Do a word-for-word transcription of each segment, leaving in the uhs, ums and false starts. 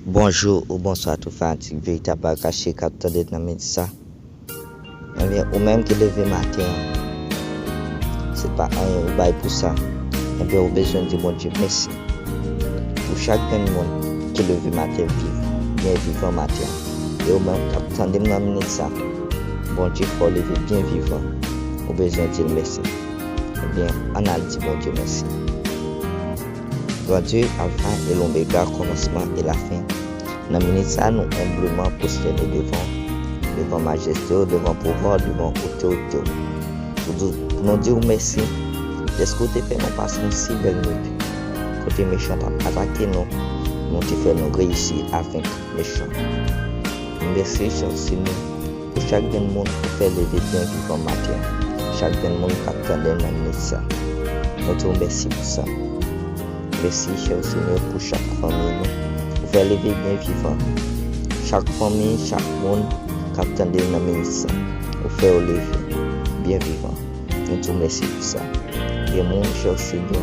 Bonjou ou bonswa tout fanatik Veritab pa kache k ap tande nan minit sa. Ebyen, ou menm ki leve maten an, se pa anyen ou bay pou sa. Ebyen, ou bezwen di Bondye mèsi pou chak grenn moun ki leve maten viv, byen vivan maten an. E ou menm k ap tande m nan minit sa, Bondye fè w leve byen vivan. Ou bezwen di l mèsi. Ebyen, ann al di Bondye mèsi. Bondye, Alfa e Lomega, kòmansman e lafen. Nan minit sa, nou enbleman pwostène devan w, devan majeste w, devan pouvwa w, devan otorite w. Pou di, pou nou di w mèsi, dèske w te fè nou pase yon si bèl nwit, kote mechan t ap atake nou, men w te fè nou reyisi a venk mechan. Mèsi, chè Senyè, pou chak grenn moun ou fè leve byen vivan maten an, chak grenn moun k ap tande nan minit sa. Nou di w mèsi pou sa. Mèsi, chè Senyè, pou chak fanmi nou ou fè leve byen vivan. Chak fanmi, chak moun k ap tande nan minit sa, ou fè yo leve byen vivan. Nou di w mèsi pou sa. Gen moun, chè Senyè,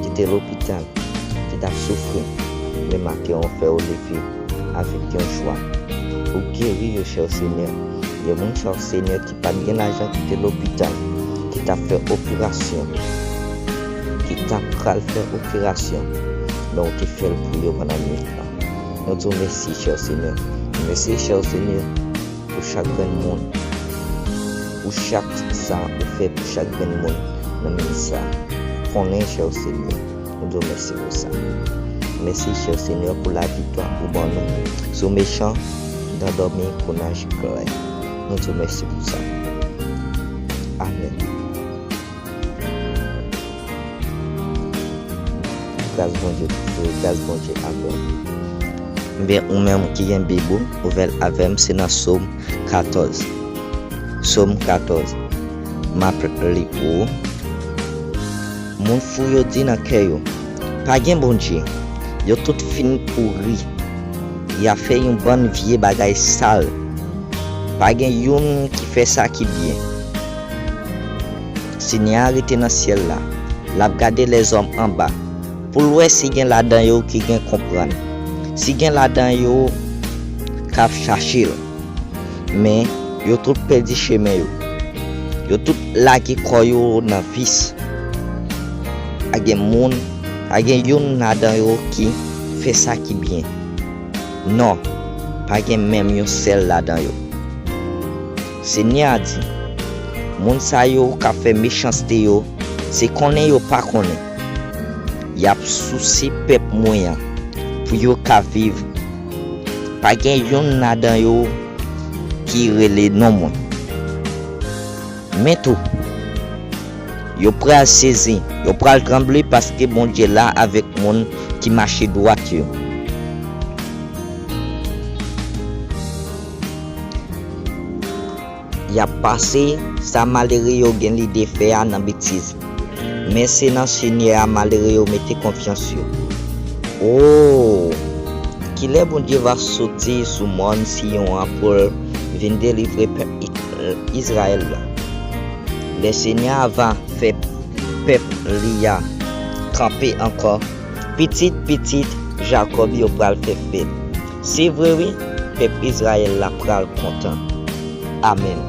ki te lopital, ki t ap soufri, men maten an ou fè yo leve avèk yon jwa. Ou geri yo, chè Senyè. Gen moun, chè Senyè, ki pa t gen lajan, ki te lopital, ki t ap fè operasyon, ki t ap pral fè operasyon, men ou te fè l pou yo pandan nwit la. Nou di w mèsi, chè Senyè. Mèsi, chè Senyè, pou chak grenn moun, pou chak sa ou fè pou chak grenn moun nan minit sa. Konnen, chè Senyè, nou di w mèsi pou sa. Mèsi, chè Senyè, pou laviktwa ou ban nou sou mechan, dan dòmi kou naj klè. Nou di w mèsi pou sa. Amèn. Gras Bondye, gras Bondye avè w. Ebyen, ou menm ki gen Bib ou, ouvè l avè m, se nan Sòm katòz. Sòm katòz. M ap li pou ou. Moun fou yo di nan kè yo, "Pa gen Bondye." Yo tout fin pouri. Y ap fè yon bann vye bagay sal. Pa gen youn ki fè sa ki byen. Senyè a rete nan syèl la. L ap gade lèzòm anba, pou l wè si gen ladan yo ki gen konprann, si gen ladan yo k ap chache l. Men, yo tout pèdi chemen yo. Yo tout lage kò yo nan vis. Pa gen moun, pa gen youn ladan yo ki fè sa ki byen. Non, pa gen menm yon sèl ladan yo. Senyè a di, "Moun sa yo k ap fè mechanste yo, se konnen yo pa konnen. Y ap souse pèp mwen an pou yo ka viv. Pa gen youn ladan yo ki rele non mwen." Men tou, yo pral sezi, yo pral tranble paske Bondye la avèk moun ki mache dwat yo. Y ap pase sa malere yo gen lide fè a nan betiz, men se nan Senyè a malere yo mete konfyans yo. O! Kilè Bondye va soti sou mòn Siyon an pou l vin delivre pèp Izrayèl la? Lè Senyè a va fè pèp li a kanpe ankò, pitit pitit Jakòb yo pral fè fèt. Se vre wi, pèp Izrayèl la pral kontan. Amèn.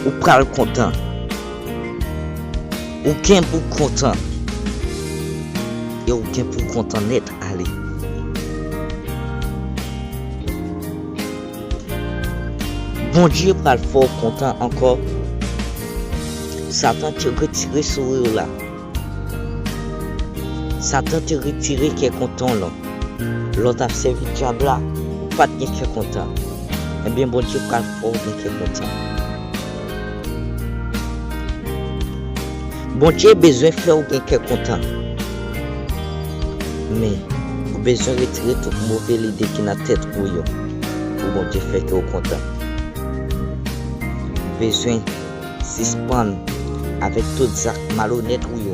Ou pral kontan. Ou gen pou kontan. E ou gen pou kontan nèt ale. Bondye pral fè w kontan ankò. Satan te retire souri w la. Satan te retire kè kontan w lan. Lè w t ap sèvi dyab la, ou pa t gen kè kontan. Ebyen, Bondye pral fè w gen kè kontan. Bondye bezwen fè w gen kè kontan. Men, ou bezwen retire tout move lide ki nan tèt ou yo pou Bondye fè kè w kontan. Ou bezwen sispann avèk tout zak malonèt ou yo,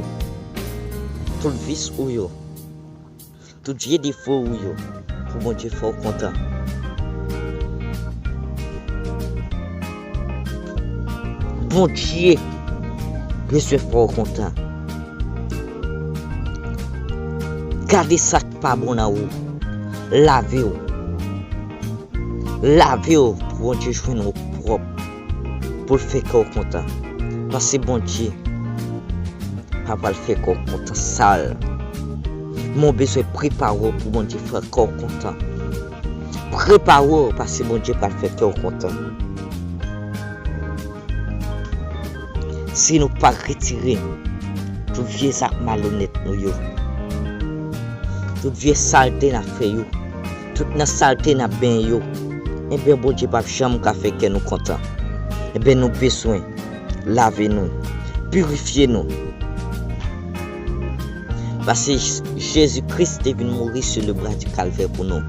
tout vis ou yo, tout vye defo ou yo, pou Bondye fè w kontan. Bondye Bezwen fè w kontan. Gade sa k pa bon nan ou. Lave w. Lave w pou Bondye jwenn ou pwòp. Pou l fè kè w kontan. Paske Bondye pa pral fè kè w kontan sal. Men w bezwen prepare w pou Bondye fè kè w kontan. Prepare w paske Bondye pral fè kè w kontan. Si nou pa retire tout vye zak malonèt nou yo, tout vye salte n ap fè yo, tout nan salte n ap benyen yo, enben Bondye p ap janm ka fè kè nou kontan. Enben nou bezwen lave nou, pirifye nou. Paske Jezi Kris te vin mouri sou le bra di Kalvè pou nou.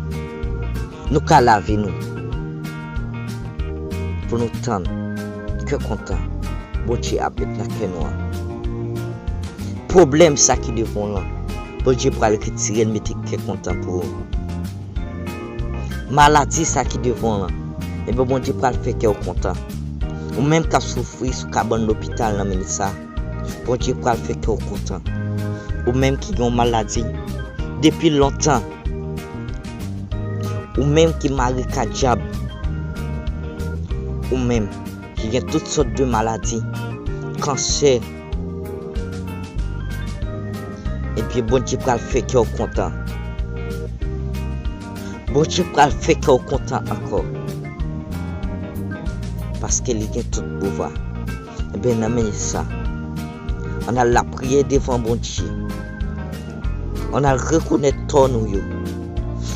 Nou ka lave nou. Pou nou tann kè kontan Bondye ap met nan kè nou an. Pwoblèm sa ki devan w lan, Bondye pral retire l, mete kè kontan pou ou. Maladi sa ki devan w lan, enben Bondye pral fè kè w kontan. Ou menm k ap soufri sou kabann lopital nan minit sa, Bondye pral fè kè w kontan. Ou menm ki gen yon maladi depi lontan, ou menm ki mare kadyab, ou menm ki gen tout sòt de maladi, kansè, ebyen Bondye pral fè kè w kontan. Bondye pral fè kè w kontan ankò. Paske li gen tout pouvwa. Enben, nan minit sa, ann al lapriyè devan Bondye. Ann al rekonèt tò nou yo.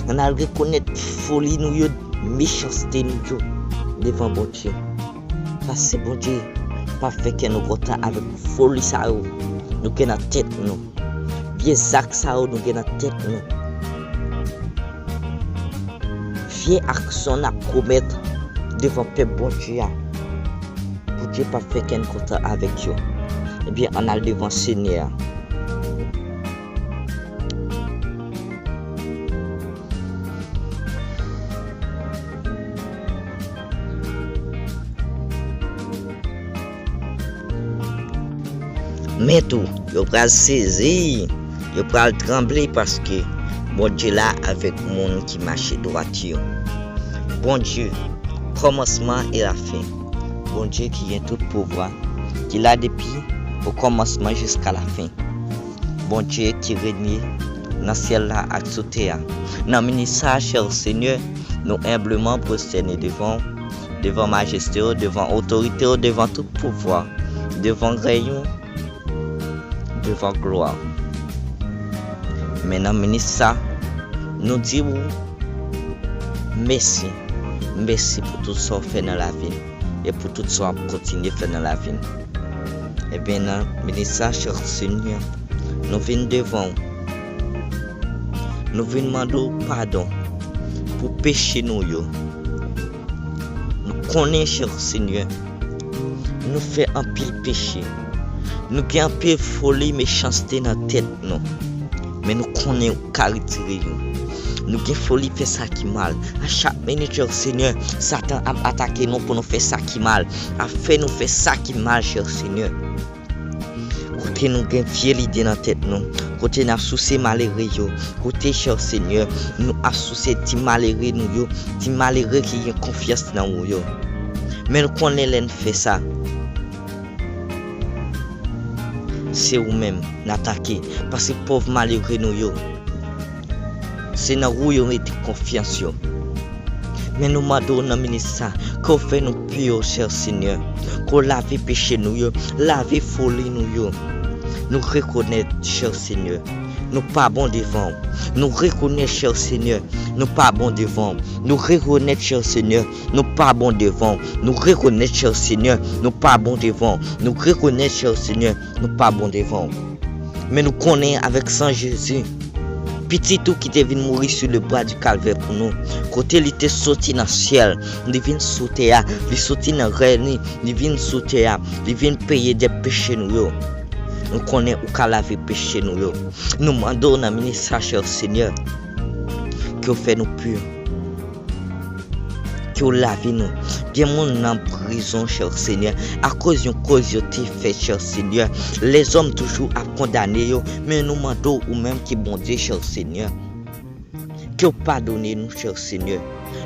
Ann al rekonèt foli nou yo, mechanste nou yo devan Bondye. Paske Bondye p ap fè kè nou kontan avèk foli sa yo nou gen nan tèt nou. Vye zak sa yo nou gen nan tèt nou. Vye aksyon n ap komèt devan pèp Bondye a. Bondye p ap fè kè n kontan avèk yo. Ebyen, ann al devan Senyè a. Men tou, yo pral sezi, yo pral tranble paske Bondye la avèk moun ki mache dwat yo. Bondye, kòmansman e lafen. Bondye ki gen tout pouvwa, ki la depi okòmansman jiska lafen. Bondye ki renye nan syèl la ak sou tè a. Nan minit sa, chè Senyè, nou enbleman pwostène devan w, devan majeste w, devan otorite w, devan tout pouvwa, devan rèy ou, devan glwa. Men nan minit sa, nou di w mèsi. Mèsi pou tout sa w fè nan lavi n e pou tout sa w ap kontinye fè nan lavi n. Ebyen, nan minit sa, chè Senyè, nou vin devan w. Nou vin mande w padon pou peche nou yo. Nou konnen, chè Senyè, nou fè anpil peche. Nou gen anpil foli, mechanste nan tèt nou. Men nou konnen ou ka retire yo. Nou gen foli fè sa ki mal. A chak minit, chè Senyè, Satan ap atake nou pou nou fè sa ki mal, ap fè nou fè sa ki mal, chè Senyè. Kote nou gen vye lide nan tèt nou, kote n ap souse malere yo, kote, chè Senyè, nou ap souse ti malere nou yo, ti malere ki gen konfyans nan ou yo. Men nou konnen lè n fè sa, se ou menm n atake, paske pòv malere nou yo, se nan ou yo mete konfyans yo. Men nou mande w nan minit sa, ke w fè nou pi, chè Senyè, ke w lave peche nou yo, lave foli nou yo. Nou rekonèt, chè Senyè, nou pa bon devan w. Nou rekonèt, chè Senyè, nou pa bon devan w. Nou rekonèt, chè Senyè, nou pa bon devan w. Nou rekonèt, chè Senyè, nou pa bon devan w. Nou rekonèt, chè Senyè, nou pa bon devan w. Men nou konnen avèk san Jezi, Pitit ou ki te vin mouri sou le bwa di Kalvè pou nou, kote li te soti nan syèl, li vin sou tè a, li soti nan rèy li, li vin sou tè a, li vin peye dèt peche nou yo. Nou konnen ou ka lave peche nou yo. Nou mande w nan minit sa, chè Senyè, ke w fè nou pi. Ke w lave nou, Gen moun nan prizon, chè Senyè, akoz yon koz yo te fè, chè Senyè. Lèzòm toujou ap kondane yo, men nou mande w, ou menm ki Bondye, chè Senyè, ke w padone nou, chè Senyè.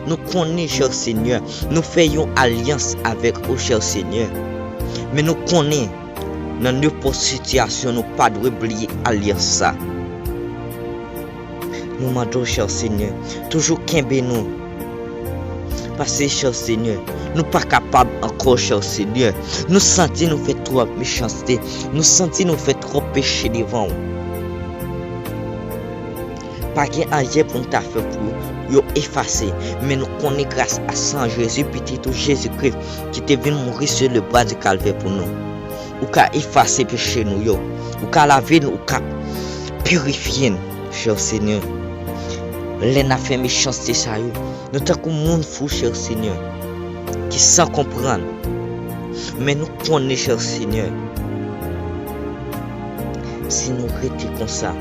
Nou konnen, chè Senyè, nou fè yon alyans avèk ou, chè Senyè. Men nou konnen, nan nenpòt sitiyasyon, nou pa dwe bliye alyans sa. Nou mande w, chè Senyè, toujou kenbe nou. Paske, chè Senyè, nou pa kapab ankò, chè Senyè. Nou santi nou fè twòp mechanste. Nou santi nou fè twòp peche devan w. Pa gen anyen pou n ta fè pou yo efase, men nou konnen gras a san Jezi, pitit ou Jezikri, ki te vin mouri sou lebwa di Kalvè pou nou. Ou ka efase peche nou yo. Ou ka lave n, ou ka pirifye n, chè Senyè. Lè n ap fè mechanste sa yo, nou tankou moun fou, chè Senyè, ki san konprann. Men nou konnen, chè Senyè, si nou rete konsa,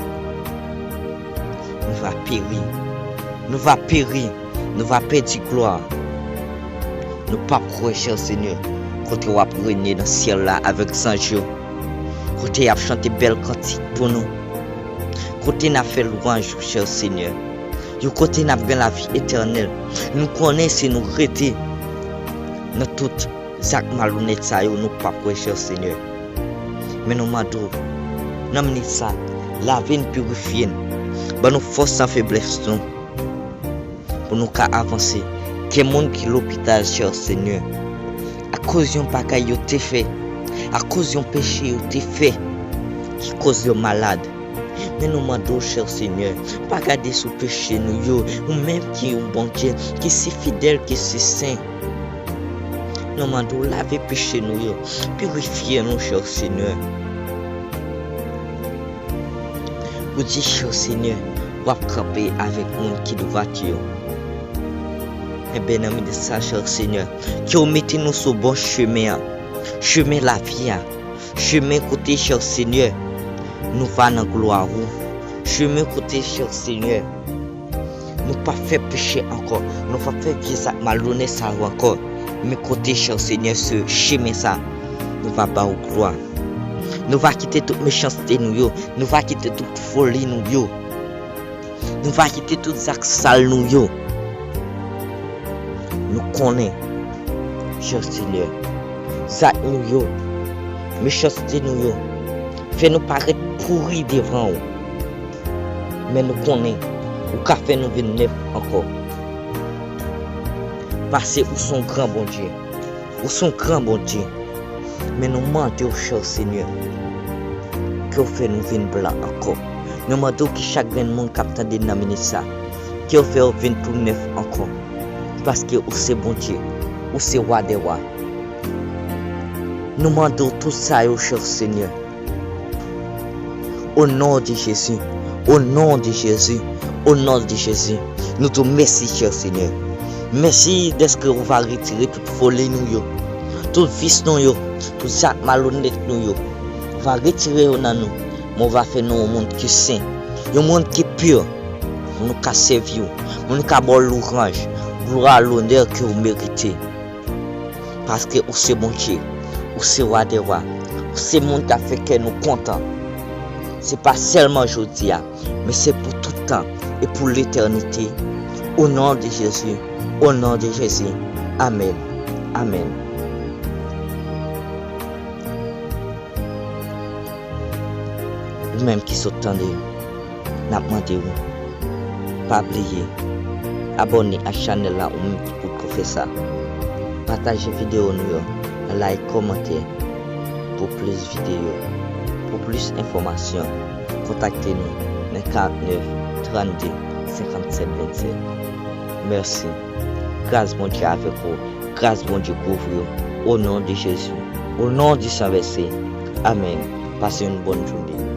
nou va peri. Nou va peri. Nou va pèdi glwa. Nou p ap kwè, chè Senyè, kote w ap renye nan syèl la avèk zanj yo. Kote y ap chante bèl kantik pou nou. Kote n ap fè lwanj ou, chè Senyè. Yon kote n ap gen lavi etènèl. Nou konnen si nou rete nan tout zak malonèt sa yo, nou p ap kwè, chè Senyè. Men nou mande w, nan minit sa, lave n, pirifye n. Ban nou fòs nan feblès nou, pou nou ka avanse. Gen moun ki lopital, chè Senyè, akoz yon bagay yo te fè, akoz yon peche yo te fè, ki koz yo malad. Men nou mande w, chè Senyè, pa gade sou peche nou yo, ou menm ki yon Bondye ki si fidèl, ki si sen. Nou mande w lave peche nou yo, pirifye nou, chè Senyè. Ou di, chè Senyè, w ap kanpe avèk moun ki dwat yo. Enben, nan minit sa, chè Senyè, ke w mete nou sou bon chemen an, chemen lavi a, chemen kote, chè Senyè, nou va nan glwa ou, chemen kote, chè Senyè, nou p ap fè peche ankò, nou p ap fè vye zak malonèt sa yo ankò. Men kote, chè Senyè, se chemen sa, nou va ba w glwa. Nou va kite tout mechanste nou yo, nou va kite tout foli nou yo. Nou va kite tout zak sal nou yo. Nou konnen, chè Senyè, zak nou yo, mechanste nou yo, fè nou parèt pouri devan w. Men nou konnen, ou ka fè nou vin nèf ankò. Paske ou se yon gran Bondye. Ou se yon gran Bondye. Men nou mande w, chè Senyè, ke w fè nou vin blan ankò. Nou mande w ki chak grenn moun k ap tande nan minit sa, ke w fè yo vin tou nèf ankò. Paske ou se Bondye, ou se Wa dè wa. Nou mande w tout sa yo, chè Senyè. O non de Jezi, o non de Jezi, o non de Jezi, nou di w mèsi, chè Senyè. Mèsi dèske ou va retire tout foli nou yo, tout vis nou yo, tout zak malonèt nou yo. Ou va retire yo nan nou, men ou va fè nou yon moun ki sen, yon moun ki pi, pou nou ka sèvi w, pou nou ka ba w lwanj, glwa, lonè ke ou merite. Paske ou se Bondye, ou se Wa dè wa, ou se moun k ap fè kè nou kontan. Se pa sèlman jodi a, men se pou tout tan e pou letènite. O non de Jezi, o non de Jezi. Amèn. Amèn. Ou menm ki sot tande, n ap mande w, pa bliye abòne ak chanèl la ou menm ki potko fè sa. Pataje videyo nou yo, like, kòmante pou plis videyo. Pou plis enfòmasyon, kontakte nou nan karant nèf, trannde, senkannsèt, vennsèt. Mèsi. Gras Bondye avèk ou. Gras Bondye kouvri w. O non de Jezi. O non di san vèse. Amèn. Pase yon bòn jounen.